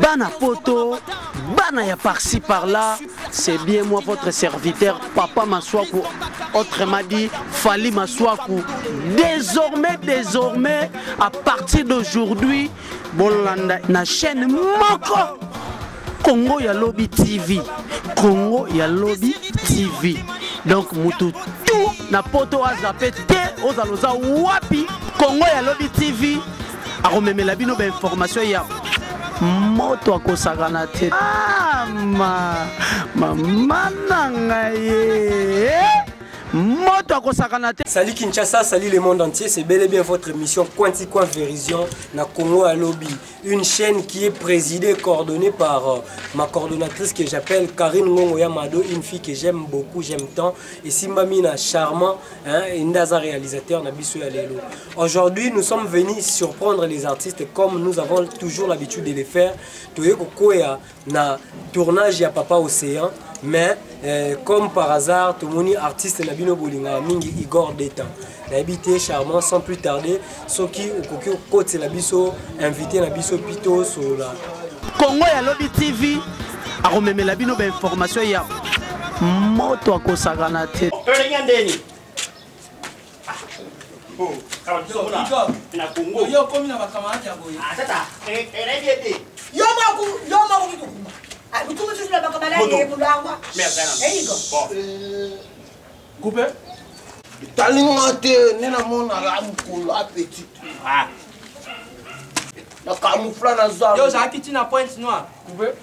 Bana poto, bana ya par-ci par-là, c'est bien moi votre serviteur Papa Masuaku, autrement dit Fally Masuaku. Désormais, désormais, à partir d'aujourd'hui, bolanda na chaîne moko Congo ya Lobi TV. Congo ya Lobi TV. Donc mutu tout na poto azape te ozaloza wapi Congo ya Lobi TV akomemela bino ba information ya moto akosakana te. Ah, ma mama na ngai ye. Moto akosakana te. Salut Kinshasa, salut le monde entier, c'est bel et bien votre émission Cointi Coin Vérision na Congo ya Lobi, une chaîne qui est présidée, coordonnée par ma coordonnatrice que j'appelle Karine Ngongo Yamado, une fille que j'aime beaucoup, j'aime tant, et Simba Mina charmant, hein, et Ndaza réalisateur na biso ya lelo. Aujourd'hui, nous sommes venus surprendre les artistes comme nous avons toujours l'habitude de le faire. Toye kokoya na tournage ya Papa Océan, mais comme par hasard, tomoni artiste na bino bolinga mingi Igor Detan. Nayebi te charmant, sans plus tarder, soki okoki okotela biso invité na biso pito sola. Congo ya Lobi TV akomemela bino ba information ya moto akosakana te. Oh, na Congo. Yo komi na bacamarade ya boye. Ah, tata, eh, eh, eh, Yo moko, yo moko kitu kuma. Ah, mutu mutu na bacamarade ya mulangwa. Merde, Eh, Igor. Bon. Coupé. Talinga te, ne na mona la mukolo appétit. Ah. Na camoufla na zamba. Yo za kiti na pointe noire. Coupé.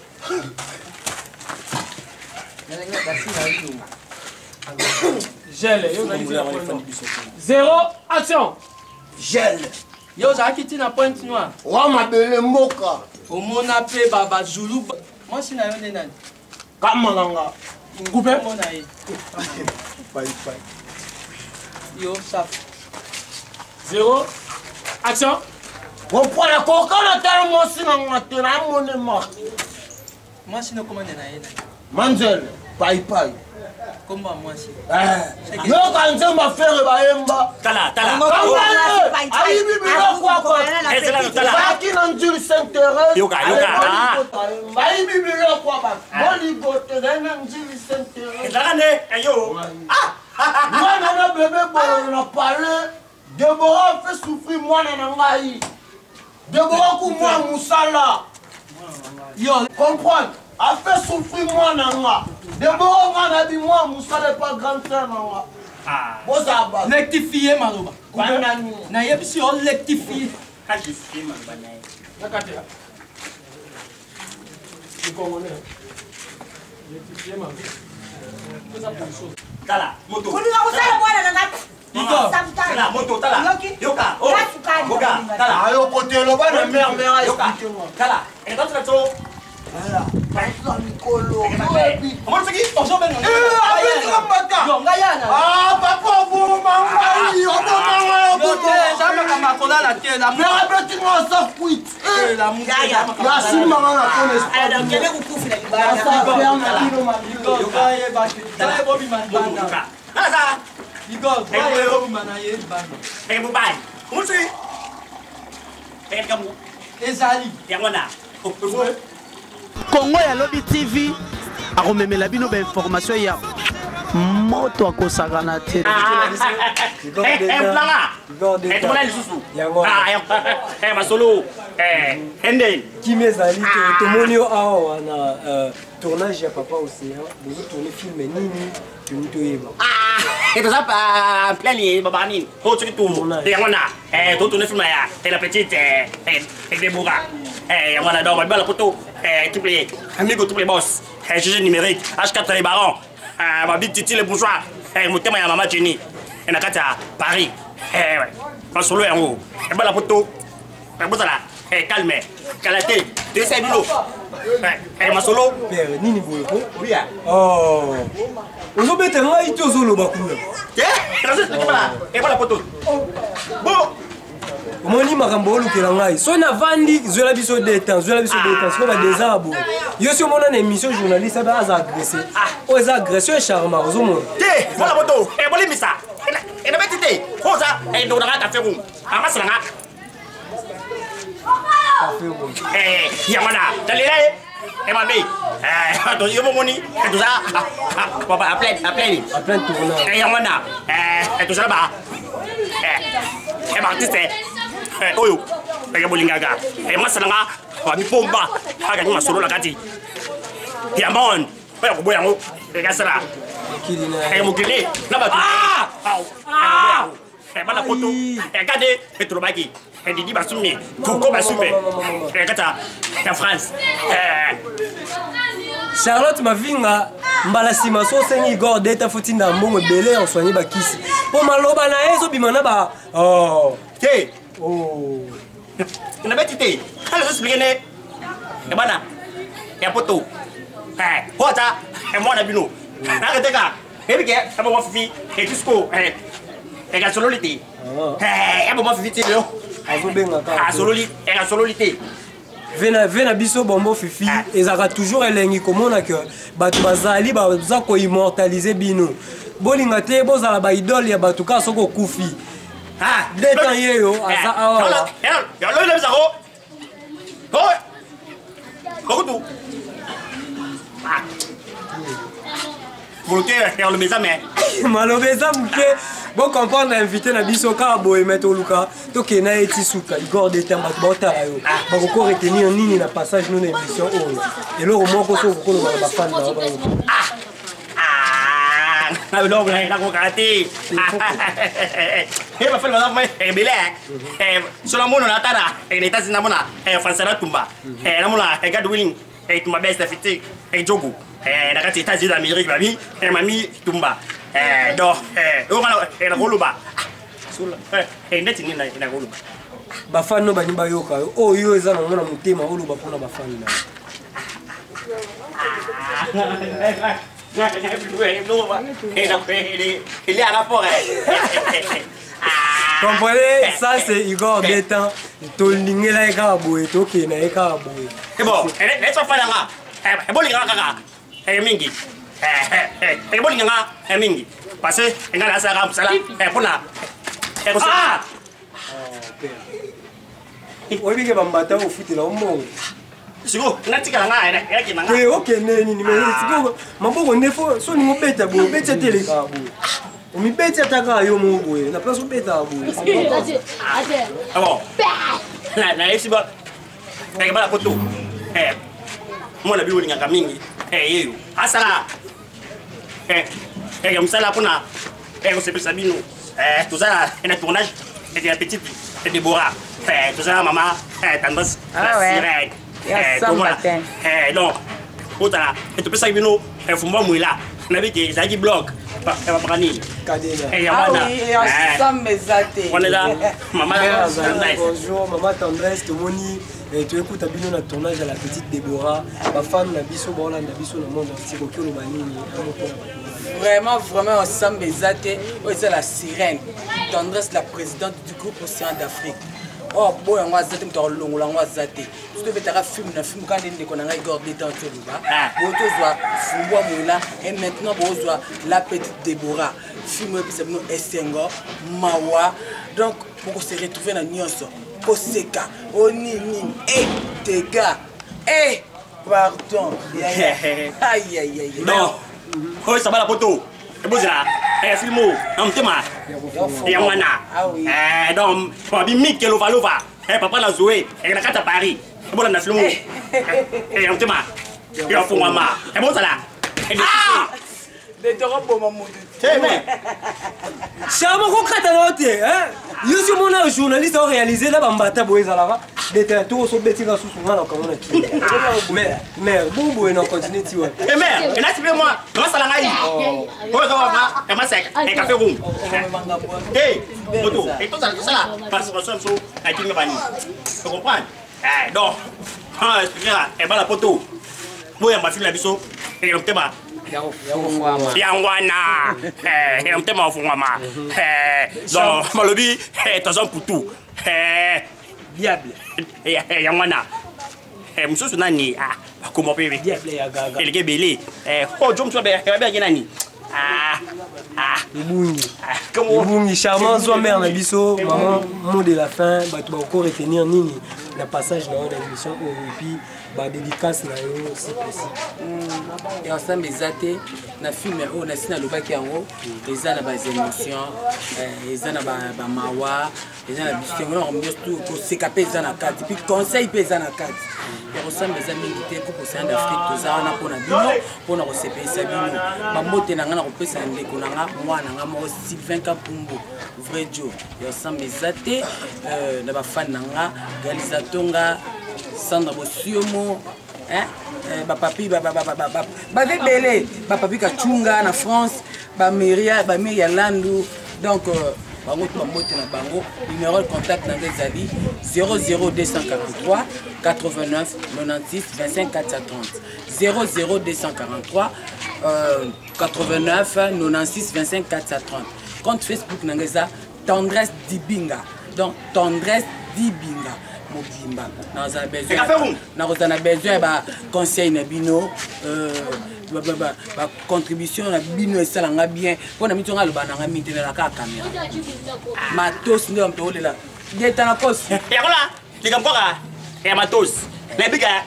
Gel, yo za kiti na pointe noire. Zéro, action. Gel. Yo za kiti na pointe noire. Wa mabele mboka. Omona pe baba Zulu. Moi si na yo nde nani? Kama nanga. Coupé. Mona ye. Bye bye. Yo saf. Zéro, action. Reprends la coca na tala mwasi na nga te na monema. Mwasi no komande na ye nani? Manzel, pai pai. Komba mwasi. Eh, yo ka nzemba fere bayemba. Tala, tala. Kangale, ayibi biloko akwa. Eh, zela, tala. Baki na Nzulu Sainte Thérèse. Yoka, yoka. Ah. Ayibi biloko akwa. Boligo te na Nzulu Sainte Thérèse. Ezalaka nde, eh, yo. Ah. Mwana na bébé bololo na palais. Déborah fait souffrir mwana na ngai. Déborah ku mwa musala. Yo, comprendre? A fait souffrir mwana nga. Déborah nga na bi mwa musala pas grande sœur na nga. Ah. Bozaba. Rectifier maloba. Bana ni. Na yebisi yo rectifier. Rectifier maloba na ye. Nakate. Le Congolais. Rectifier maloba. Toza pour chose. Tala, moto. Kolinga kosala mwana na nga. Igor. Tala, moto, tala. Yoki. Yoka. Oh. Kasukani. Yoka, tala. Ayo kote loba na mère, mère a Yoka. expliqué moi. Tala. Eh, tala, tala, tala. Voilà. Pasteur Mikolo. Oyebi. Omoni soki? Ozo benga nga. Eh, abeti mbata. Yo, nga yana. Ah, papa, oboma ngai, oboma ngai, Yo oboma. te, eza makambo ya kolala te, la Mère abeti nga sa fuite. Eh, la mutu, Ya, ya. eza makambo Ya ya kolala simba nga na kone Ah, donc, kende kokufela libanda. Sa affaire na bino mabilo. Igor, toyeba te. Toyeba obima Moto, libanda. yoka. Tala, tala. Igor, toyeba obima na ye libanda. Eh, mobali. Omoni soki? Eh, likambo. Ezali. Yango na. Oh, oh. Congo ya Lobi TV akomemela bino ba information ya moto akosakana te. Eh, eh, Mplanga. Eh, tomona lisusu. Ah, eh, eh, masolo. Eh, ende. Kimi ezali te, tomoni yo awa wana tournage ya Papa Océan, bozo tourner film nini, tolingi toyeba. Ah, eh, toza pa plein ni baba nini. Oh, soki to. Tournage. Eh, yango na. Eh, to tourner film ya, eh, la petite, eh, eh, eh, Deborah. Eh, yango na, donc, bala poto, eh, triple, amigo triple boss. Eh, GG numérique, H4 les barons. Ah, ma big titi les bourgeois. Eh, motema ya mama Jenny. Eh, na kati ya Paris. Eh, ouais. Masolo yango. Eh, bala poto. Eh, bozala. Eh, calme. Kalate. Desa bino. Eh, eh, masolo. Père, nini boye ko? Oui, ah. Oh. Ozobeta ngai te ozoloba kuna. Te, nazo expliquer bala. Eh, bala poto. Bon. Omoni makambo olukela ngai. Soki navandi, zwela biso deux temps, zwela biso deux temps. Sikoyo ba deux ans boye. Yo si omona na émission journaliste abe aza agressé. Oyo eza agression ya charmant, ozomona. Te, bala poto. Eh, bolimisa. Eh, na beti te. Oza, eh, ndeko na ngai café room. Amasala nga. Yango wana talela ye emabe yo bomoni toza en plein tournage. Yango wana tozala ba baartiste oyo eke bolingaka mwasi na nga bamipomba akangi masolo na kati ya monde oyo akoboya yango ekasala mokili na bato bana poto kade etolobaki didi basumi koko basume kata ya France. Charlotte Mavinga mbala nsima so osengi Igor Deta fotinda mbongo ebele ya osoigne bakisi mpo maloba na ye ezobima na ba oh. Te. Oh. Nabeti te kala ozoexplike ne bana ya poto po ata mwana bino naketeka yebi ke ebongo fifi etisco ekasololi te ebongo fifi te lelo. Azobenga kaka. Asololi, ekasololi te. Ve na biso Bombo Fifi ezalaka toujours elengi komona ke bato bazali baza koimmortalize bino. Bolinga te bozala baidole ya bato kaka soki okufi. Deta yeyo aza awa. Lobi nabisako okutu volonté ya loba eza me maloba eza moke. Bocomprendre invité na biso kaka boye, me toluka tokende na ye ti suka. Igor Detan, bato baotala yo bakoko retenir nini na passage no na émission oyo? Eloko moko soki okokoloba na bafane na yo bayoka. Na biloko nakokaka te. Bafani baza vraimen ebele. So namona natala na États-Unis, namona Français Natumba, namona God Willing Tumba best fiti jogo na kati États-Unis d'Amérique, babi mami Tumba. Donc oyo nga nakoloba neti nini nakoloba? Bafani no balingi bayoka yo oyo eza nango na motema, oloba mpona bafani na Il est à rapport. Comprenez, ça c'est Igor Detan. Tolingela ye kaka boye, tokende na ye kaka boye. Bon, neti bafani nga bolingaka kaka mingi, bolinganga mingi parce que nga nasalaka mosala mpona. Oyebi ke bambata ofutela ombongo. Siko natikala nga nakenda nga. Te, okende nini? Mais sikoyo maboko nde fo so olingi obeta boye, obeti ata elekaka boye, omibeti ata kaka yo moko boye na place obetaka boye. Bon, nayebisi ba bana poto, mwana bino olingaka mingi yeyo asala mosala mpona kosepelisa bino. Toza na tournage ya petite Déborah, toza na mama Tendance Ah ouais. Sirène. Ya samba te. Donc otala, topesaki bino fumbwa mwela, nayebi ke ezalaki blog bapaka nini. Kadena. Ya Ah wana. oui, ya samba eza te. Wana eza mama Tendance. Bonjour mama Tendresse, tomoni toyekuta bino na tournage ya la petite Déborah. Bafane na biso baolanda biso na monde entier, koki oloba nini yango mpona bato? Vraiment, vraiment, ensemble eza te. Oyo eza la sirène Tendresse, la présidente du groupe Océan d'Afrique. Oyo boyo yango aza te, moto akolongola yango aza te. So tobetaka film na film kaka nde ndeko na ngai Igor Detan toloba. Boyo tozwa Fumbwa Mola et maintenant bozwa la petite Déborah. Film oyo epesa bino esengo, mawa, donc bokose retrouve na nyonso, koseka o nini nini e dega e pardon. Ayayaya. Donc oyo sabala poto ebozela film oyo na motema ya wana. Ah oui. Donc babi Mike Lovalova, papa na Zoe na kati ya Paris, ebolanda film oyo ya motema ya fungwama, ebozala. Detokoboma motu. Charme okokata na yo te yo si omona journaliste oréalise na bambata boye ezalaka deta to osobetika susu nga na kango na kini mais bon boye na continue ti wana. Mare enati mpe mwa masala ngai oyo eza wana emaseka ekafe rum te moto etozala tosala participation biso na kimi bani tu comprendre. Donc expliquera ebala poto boyamba film na biso ekela motema yango wana, ya motema ofungwama. Donc balobi toza mputu. Diable. Yango wana mosusu nani bakoma mpe. Diable ya gaga. Eleki ebele o jo mosusu babengaki nani? Ebungi, ebungi. Charmant, zwa mare na biso mama, mot de la fin. Bato bakoko retenir nini na passage na yo na émission oyo et puis badédicace na yo si possible. Ya ensemble eza te na film oyo nasi nalobaki yango, eza na baémotion, eza na bamawa, eza na bisengo na makambo nyonso, koseka mpe eza na kati, puis conseil mpe eza na kati. Ya kosamba eza mingi te. Coupe Océan d'Afrique, toza wana mpona bino, mpona kosepelisa bino. Bambote na ngai na kopesa na ndeko na nga, mwana na nga moko, Sylvain Kapumbu, vrai jo. Ya kosamba eza te na bafani na nga, Galizatonga, Sandra Bosiomo, bapapi baza ebele, bapapi Kachunga na France, bameria ya Landu. Donc bango to bambote na bango. Numéro de contact na ngai ezali 00243 89 96 25 430, 00243 89 96 25 430. Compte Facebook na ngai eza Tendresse Dibinga, donc Tendresse Dibinga mobimba. Nakozala na besoin ya baconseil na bino, bacontribution na bino esalanga bien mpo na mitonga. Aloba nanga mingi te, nalaka caméra matos nde bamoto olela deta na kosi. Yakola likambo kaka ya matos, nayebika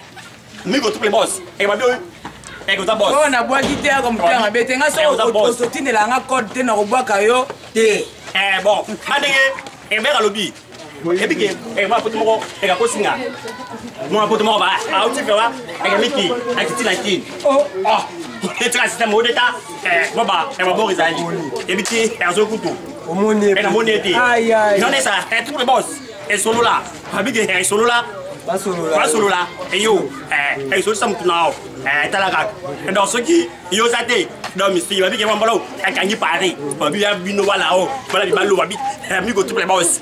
migo triple boss ekababi oyo ekoza boss. Oyo nabwaki te, yako motema mabe te. Nga soki otindela nga code te, nakobwaka yo te. Bon, nga ndenge ebeka alobi, ebike mwana poto moko ekakosinga, mwana poto moko auti vraiment ekamiki akiti na Kini, etika système odeta moba maboko ezali ebi te, azokutu namoni ete nonesa triple boss esolola, abike esolola, basolola eyo esolisa mutu na yo. Tala kaka, donc soki yo oza te, donc misiki babike mwa mbala akangi Paris, babi ya bino wala o bala bibalo, babi migo triple boss,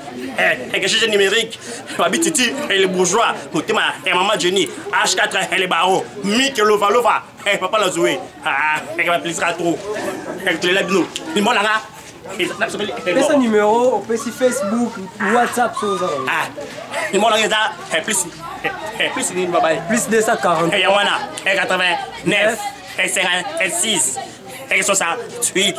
ekechange numérique, babi Titi et le bourgeois, motema ya mama Jenny, H4 le baro Mike lova lova, papa la Zoé, eke baplaisira trop tolela bino limonanga. Pesa numéro, opesi Facebook, WhatsApp, so oza. Limonanga eza plus plus nini babaye? Plus 240. Yango wana 89 56 68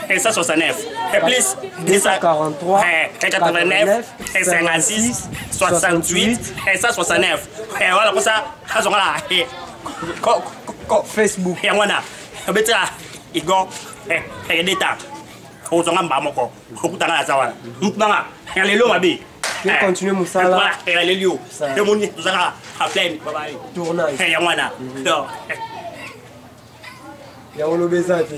169, plus 243 89 56 68 169. Wana kosa azongala Facebook. Yango wana obetela Igor deta, ozonga mba moko okutanga naza wana mutu nanga ya lelo mabe. Continue mosala. Leli yo emoni tozaka en pleine babaye. Tournage. Yango wana donc. Ya oloba eza te.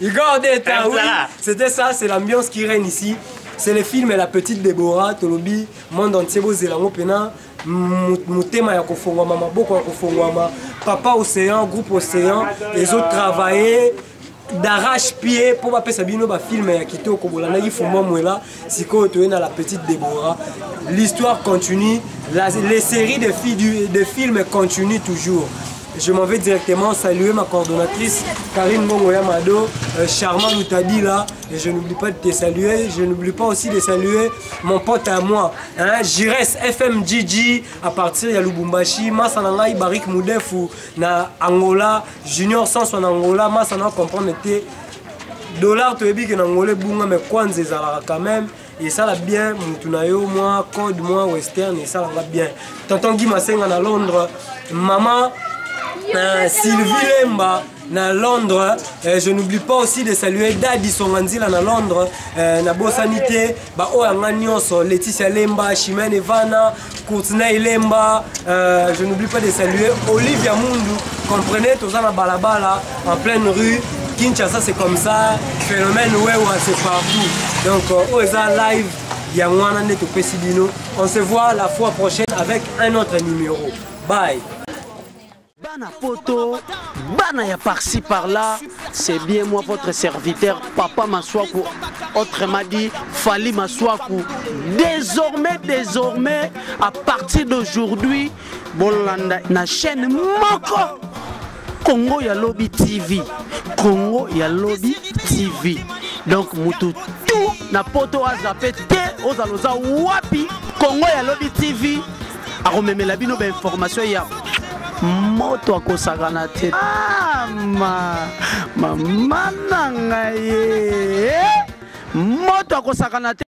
Igor Deta, oui, c'était ça, c'est l'ambiance qui règne ici. C'est le film La Petite Déborah, tolobi, monde entier bozela yango pena, motema ya kofongwama, maboko ya kofongwama. Papa Océan, groupe Océan, ezotravailler d'arrache-pied mpo bapesa bino bafilme ya kitoko. Bolandaki Fumba Mwela, sikoyo toye na La Petite Déborah. L'histoire continue, les séries de films continuent toujours. Je m'en vais directement saluer ma coordonnatrice Karine Bongo Yamado, Charmant Loutadila, et je n'oublie pas de te saluer. Je n'oublie pas aussi de saluer mon pote à moi, hein, Jires FMGG à partir de Lubumbashi, Masanangai Barik Moudefu na Angola, Junior Sanso na Angola, Masana comprendre te dollar toyebi ke na Angola ebunga, mais kwanza ezalaka quand même, esala bien mutu na yo mwa code mwa western esalanga bien. Tonton Guy Masenga na Londres, maman Sylvie Lemba na Londres, je n'oublie pas aussi de saluer Dadi Songanzila na Londres, na bosani te ba oyo nga nyonso, Laetitia Lemba, Chimène Evana, Courtenay Lemba, je n'oublie pas de saluer Olivia Mundu. Comprenez, toza na balabala en pleine rue. Kinshasa, c'est comme ça, phénomène wewa, c'est partout. Donc oyo eza live yango wana nde topesi bino. On se voit la fois prochaine avec un autre numéro. Bye. Bana poto, bana ya par-ci par-là, c'est bien moi votre serviteur Papa Maswaku, autrement dit Fali Maswaku. Désormais, désormais, à partir d'aujourd'hui, bolanda na chaîne moko Congo ya Lobi TV, Congo ya Lobi TV. Donc mutu tout na poto azape te ozaloza wapi, Congo ya Lobi TV akomemela bino ba information ya moto akosakana te. Ah, ma mama na ngai ye moto akosakana te.